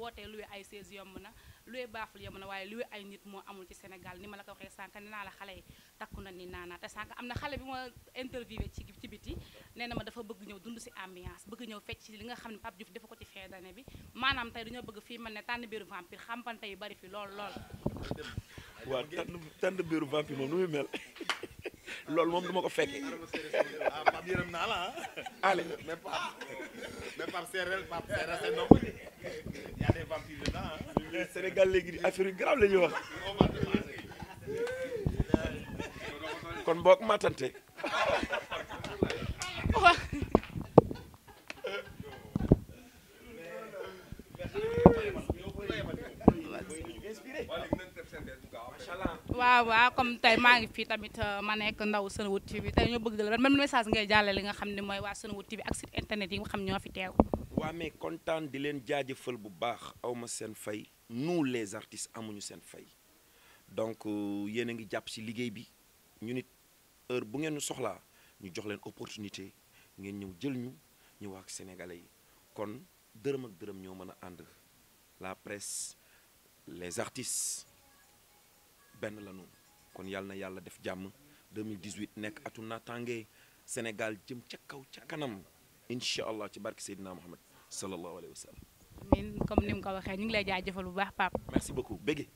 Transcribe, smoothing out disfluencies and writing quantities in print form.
wootee loué ay chaise yomb na loué baaful yomb na waaye loué ay nit moo amul ci Sénégal ni ma la ko waxee sànq nee naa la xale yi takku na ni naanaa te sànq am na xale bi ma interviewé ci biti nee na ma dafa bëgg ñëw dund si ambiance bëgg ñëw fecc ci li nga xam ne Pape Diouf dafa ko ci fin d'année bi maanaam tey dañoo bëgg fii man ne Tanebeerou vampire xampante yu bari fi lool waaw Tanebeerou vampire moom nu muy mel loolu moom du ma ko fekkee. ah Pape yërëm naa la ah. allez mais Pape Serrel c'est non. Il y a des vampires dedans ah. Sénégal léegi affaire yu grave la ñuy wax. kon boog matante. waaw comme tey maa ngi fii tamit ma nekk ndaw SENEWOOD TV tey ñoo bëgg la ban message ngay jàllale li nga xam ne mooy waa SENEWOOD TV ak site internet yi nga xam ñoo fi teew. waa mais kontaan di leen jaajëfal bu baax awma seen fay nous les artistes amuñu seen fay donc yéen a ngi jàpp ci liggéey bi ñu nit heure bu ngeen ñu soxlaa ñu jox leen opportunité ngeen ñëw jël ñu wax ak sénégalais yi kon dërëm ak dërëm ñoo mën a ànd la presse les artistes benn la noonu kon yàlla na yàlla def jàmm 2018 nekk atu naataange Sénégal jëm ca kaw ca kanam incha allah ci barke Seydina Mohamed sallallahu alayhi wa sallam. amiin comme ni mu ko waxee ñu ngi lay jaajëfal bu baax Pape. merci beaucoup Bigue.